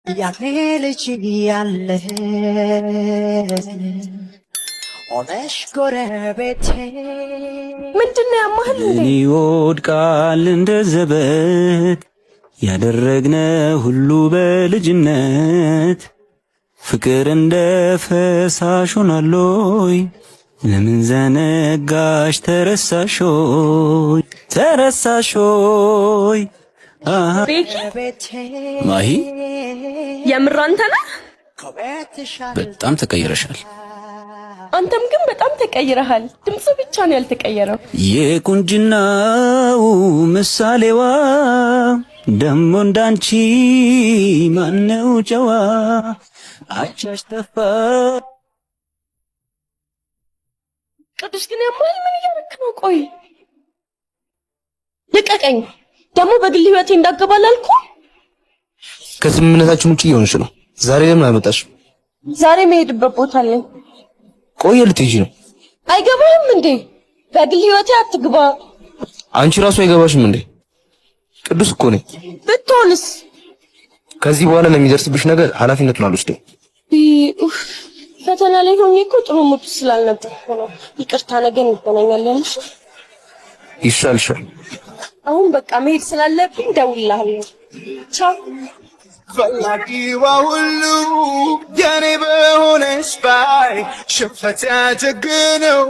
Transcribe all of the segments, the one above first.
ያኔ ልጅ እያለን ሆነሽ ጎረቤቴ። ምንድን ነው ያማህል እንዴ? ምን ይወድቃል እንደ ዘበት ያደረግነ ሁሉ በልጅነት፣ ፍቅር እንደ ፈሳሽ ሆኗል። ለምን ዘነጋሽ ተረሳሾይ ተረሳሾይ? ቤኪ። ማሂ። የምር አንተ ነህ? በጣም ተቀይረሻል። አንተም ግን በጣም ተቀይረሃል። ድምጽ ብቻ ነው ያልተቀየረው። የቁንጅናው ምሳሌዋ፣ ደሞ እንዳንቺ ማነው ጨዋ፣ አቻሽ ጠፋ። ቅዱስ ግን ያማህል፣ ምን እያደረክ ነው? ቆይ ልቀቀኝ። ደግሞ በግል ህይወቴ እንዳገባ አላልኩም? ከስምምነታችን ውጭ እየሆንሽ ነው። ዛሬ ለምን አልመጣሽም? ዛሬ መሄድበት ቦታ አለኝ። ቆየ ልትሄጂ ነው? አይገባህም እንዴ? በግል ህይወቴ አትግባ። አንቺ ራሱ አይገባሽም እንዴ? ቅዱስ እኮ ነኝ። ብትሆንስ? ከዚህ በኋላ ለሚደርስብሽ ነገር ኃላፊነቱን አልወስድም። ኡፍ፣ ፈተና ላይ ሆኜ እኮ ጥሩ mood ስላልነበርኩ ነው። ይቅርታ፣ ነገ እንገናኛለን። እሺ? ይሻልሻል። አሁን በቃ መሄድ ስላለብኝ እደውልልሃለሁ። ቻው። ፈላጊዋ ሁሉ የኔ በሆነች ባይ፣ ሽንፈት ያጀግነው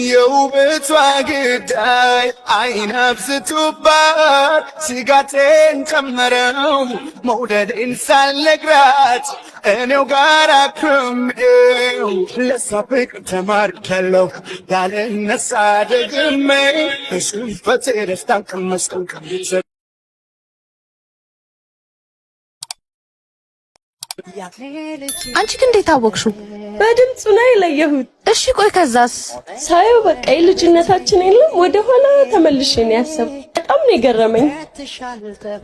የውበቷ ግዳይ፣ አይን አብዝቶባት ስጋቴን ጨመረው፣ መውደዴን ሳልነግራት እኔው ጋር አክሜው፣ ለሷ ፍቅር ተማርኬያለሁ ያልነሳ ደግሜ፣ በሽንፈቴ ደስታን ቀመስኩ። አንቺ ግን እንዴት አወቅሽው? በድምፁ ነው የለየሁት። እሺ ቆይ ከዛስ? ሳየው በቃ የልጅነታችን የለም፣ ወደ ኋላ ተመልሼ ነው ያሰብኩት። በጣም ነው የገረመኝ።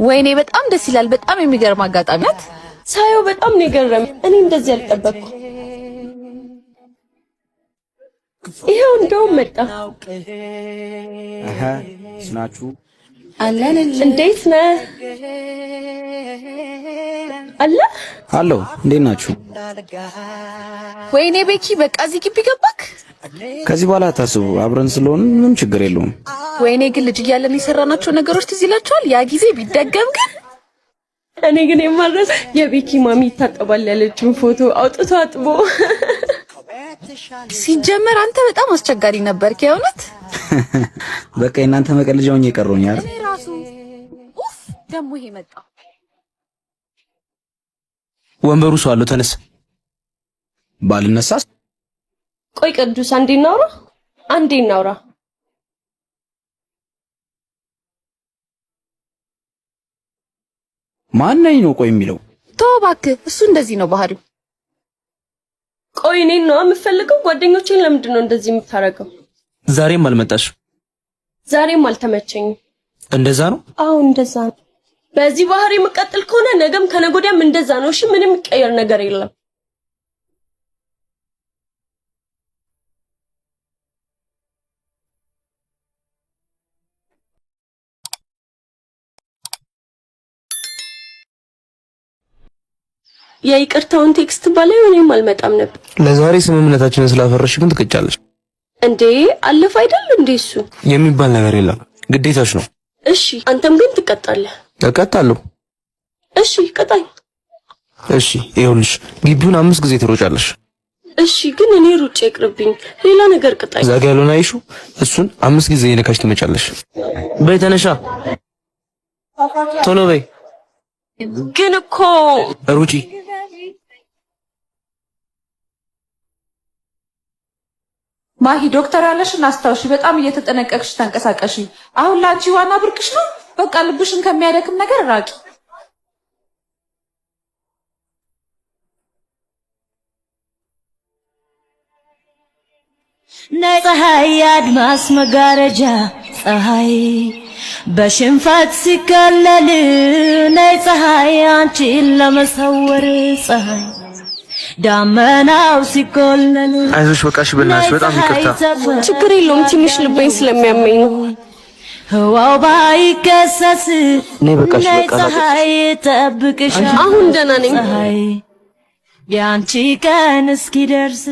ወይኔ በጣም ደስ ይላል። በጣም የሚገርም አጋጣሚ ናት። ሳየው በጣም ነው የገረመኝ። እኔ እንደዚህ አልጠበቅኩም። ይኸው እንደውም መጣ። ስናችሁ። አለን። እንዴት ነህ? አለ። አሎ፣ እንዴት ናችሁ? ወይኔ ቤኪ፣ በቃ እዚህ ግቢ ገባክ? ከዚህ በኋላ አታስቡ፣ አብረን ስለሆን ምንም ችግር የለውም። ወይኔ ግን ልጅ እያለን የሰራናቸው ነገሮች ትዝ ይላችኋል? ያ ጊዜ ቢደገም ግን። እኔ ግን የማልረሳ የቤኪ ማሚ ይታጠባል ያለችውን ፎቶ አውጥቶ አጥቦ። ሲጀመር አንተ በጣም አስቸጋሪ ነበርክ የእውነት። በቃ የእናንተ መቀለጃ ሆኜ የቀረሁኝ አይደል? እኔ ራሱ ኡፍ፣ ደግሞ ይሄ መጣ። ወንበሩ ሰው አለው። ተነስ። ባልነሳስ? ቆይ ቅዱስ፣ አንዴ እናውራ፣ አንዴ እናውራ። ማነኝ ነው ቆይ የሚለው? ተው እባክህ፣ እሱ እንደዚህ ነው ባህሪው። ቆይ እኔን ነው የምፈልገው? ጓደኞቼን ለምንድን ነው እንደዚህ የምታረገው? ዛሬም አልመጣሽም። ዛሬም አልተመቸኝም። እንደዛ ነው? አዎ እንደዛ ነው። በዚህ ባህሪ የምቀጥል ከሆነ ነገም ከነገ ወዲያም እንደዛ ነው። እሺ፣ ምንም የሚቀየር ነገር የለም። የይቅርታውን text ባላይ እኔም አልመጣም ነበር። ለዛሬ ስምምነታችንን ስላፈረሽ ግን ትቀጫለሽ። እንዴ አለፍ አይደል እንዴ እሱ? የሚባል ነገር የለም። ግዴታሽ ነው። እሺ አንተም ግን ትቀጣለህ። እቀጣለሁ። እሺ ቅጣኝ። እሺ ይኸውልሽ፣ ግቢውን 5 ጊዜ ትሮጫለሽ። እሺ ግን እኔ ሩጬ ይቅርብኝ፣ ሌላ ነገር ቅጣኝ። እዛ ጋ ያለውን አይሹ፣ እሱን 5 ጊዜ የነካሽ ትመጫለሽ። በይ ተነሻ፣ ቶሎ በይ። ግን እኮ ሩጪ። ማሂ፣ ዶክተር ያለሽን አስታውሺ። በጣም እየተጠነቀቅሽ ተንቀሳቀሺ። አሁን ለአንቺ ዋና ብርቅሽ ነው። በቃ ልብሽን ከሚያደክም ነገር ራቂ። ነይ ፀሐይ፣ አድማስ መጋረጃ ፀሐይ በሽንፈት ሲከለል፣ ነይ ፀሐይ አንቺን ለመሰወር፣ ፀሐይ ዳመናው ሲቆለል። አይዞሽ በቃ እሺ፣ በእናትሽ በጣም ይቅርታ። ችግር የለውም፣ ትንሽ ልቤን ስለሚያመኝ ነው። ህዋው ባይከሰስ ነይ በቃ እሺ፣ ነይ በቃ ፀሐይ ጠብቅሻለሁ። አሁን ደህና ነኝ። ፀሐይ ያንቺ ቀን እስኪደርስ።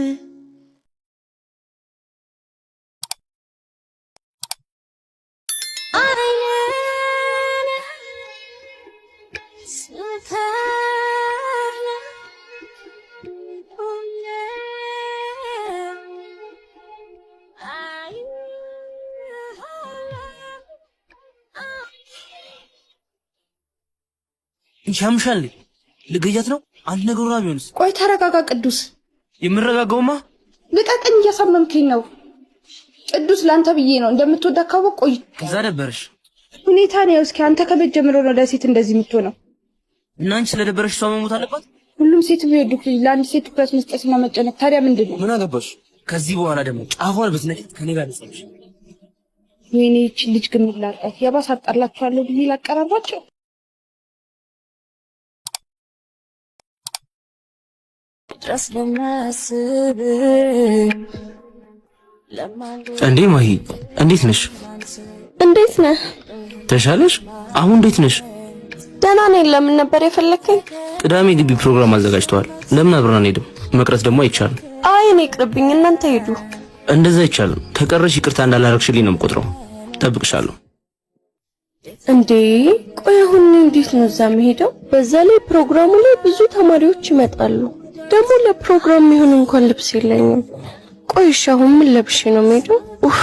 ያምሻል። ልገያት ነው። አንድ ነገሯ ቢሆንስ? ቆይ ተረጋጋ ቅዱስ። የምረጋጋውማ ልቀቀኝ፣ እያሳመምከኝ ነው። ቅዱስ ለአንተ ብዬ ነው፣ እንደምትወዳ ካወቅ ቆይ። ከዛ ደበረሽ። ሁኔታ ነው። እስኪ አንተ ከመጀመሪያው ነው ለሴት እንደዚህ የምትሆነው? እና አንቺ ስለደበረሽ እሷ መሞት አለባት? ሁሉም ሴት የሚወዱት ልጅ ለአንድ ሴት ትኩረት መስጠትና መጨነቅ ታዲያ ምንድን ነው? ምን አገባሽ? ከዚህ በኋላ ደግሞ ጫፏን ብትነኪ ከኔ ጋር ልጸምሽ። ወይኔ ይህችን ልጅ ግን ምን ላድርጋት? የባሰ አጣላችኋለሁ ብዬ ላቀራራቸው። ድረስ ለማስብ እንዴ ማሂ፣ እንዴት ነሽ? እንዴት ነህ? ተሻለሽ? አሁን እንዴት ነሽ? ደህና ነኝ። ለምን ነበር የፈለግከኝ? ቅዳሜ ግቢ ፕሮግራም አዘጋጅተዋል። ለምን አብረን አንሄድም? መቅረት ደግሞ አይቻልም። አይ እኔ ይቅርብኝ፣ እናንተ ሂዱ። እንደዛ አይቻልም። ከቀረሽ ይቅርታ እንዳላረግሽልኝ ነው የምቆጥረው። ጠብቅሻለሁ። እንዴ ቆይ አሁን እኔ እንዴት ነው እዛ የምሄደው? በዛ ላይ ፕሮግራሙ ላይ ብዙ ተማሪዎች ይመጣሉ። ደግሞ ለፕሮግራም የሚሆን እንኳን ልብስ የለኝም። ቆይ እሺ አሁን ምን ለብሼ ነው የምሄደው? ኡፍ፣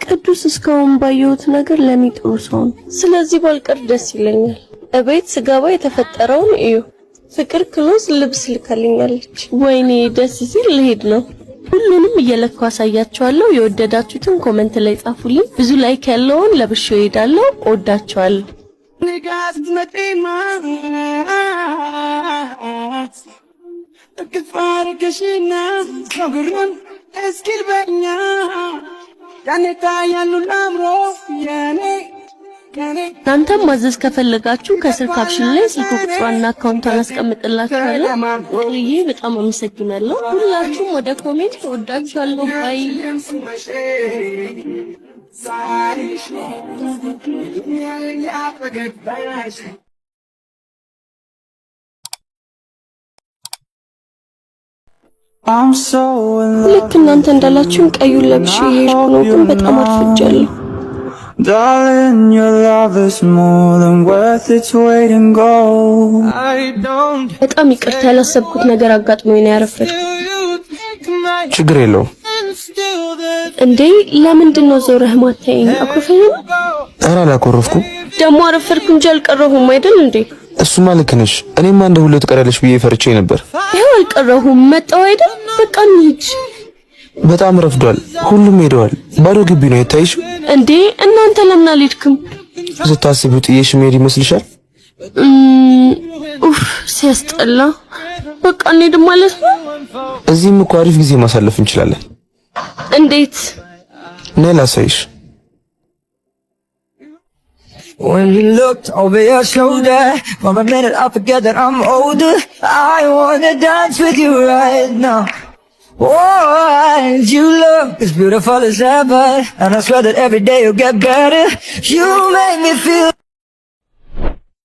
ቅዱስ እስካሁን ባየሁት ነገር ለኔ ጥሩ ሰው ነው። ስለዚህ ባልቀር ደስ ይለኛል። እቤት ስገባ የተፈጠረውን እዩ። ፍቅር ክሎዝ ልብስ ልካልኛለች። ወይኔ ደስ ሲል፣ ልሄድ ነው። ሁሉንም እየለኩ አሳያችኋለሁ። የወደዳችሁትን comment ላይ ጻፉልኝ። ብዙ like ያለውን ለብሼው እሄዳለሁ። እወዳችኋለሁ። ንጋት ስትመጪማ እቅፍ አድርገሽና ፀጉሩን እስኪል በኛ ያኔ ታያሉ አምሮ የኔ የኔ። እናንተም ማዘዝ ከፈለጋችሁ ከስር caption ላይ ስልክ ቁጥሯንና account ቷን አስቀምጥላችኋለሁ። ፍቅርዬ በጣም አመሰግናለሁ። ሁላችሁም ወደ comment፣ እወዳችኋለሁ። Bye. ሳይሽ ያፈገባሽ። I'm so in love. ልክ እናንተ እንዳላችሁን ቀዩን ለብሼ እየሄድኩ ነው፣ ግን በጣም አርፍጃለሁ። Darling, your love is more than worth its weight in gold. I don't በጣም ይቅርታ፣ ያላሰብኩት ነገር አጋጥሞኝ ነው ያረፈድኩት። ችግር የለውም። እንዴ ለምንድን ነው ዞረህ ማታየኝ? አኩርፈኝ ነው? ኧረ አላኮረፍኩም። ደግሞ አረፈድኩ እንጂ አልቀረሁም አይደል እንዴ? እሱማ ልክ ነሽ። እኔማ እንደ ሁሌው ትቀሪያለሽ ብዬ ፈርቼ ነበር። ይኸው አልቀረሁም፣ መጣሁ አይደል? በቃ እንሂድ። በጣም ረፍዷል። ሁሉም ሄደዋል። ባዶ ግቢ ነው የታይሽ። እንዴ እናንተ ለምን አልሄድክም? ስታስቢው ጥዬሽ መሄድ ይመስልሻል? ኡፍ ሲያስጠላ። በቃ እንሂድ ማለት ነው። እዚህም እኮ አሪፍ ጊዜ ማሳለፍ እንችላለን። እንዴት? ነይ ላሳይሽ። When you looked over your shoulder, for a minute I forget that I'm older. I wanna dance with you right now. Oh, and you look as beautiful as ever, and I swear that every day you'll get better. You make me feel.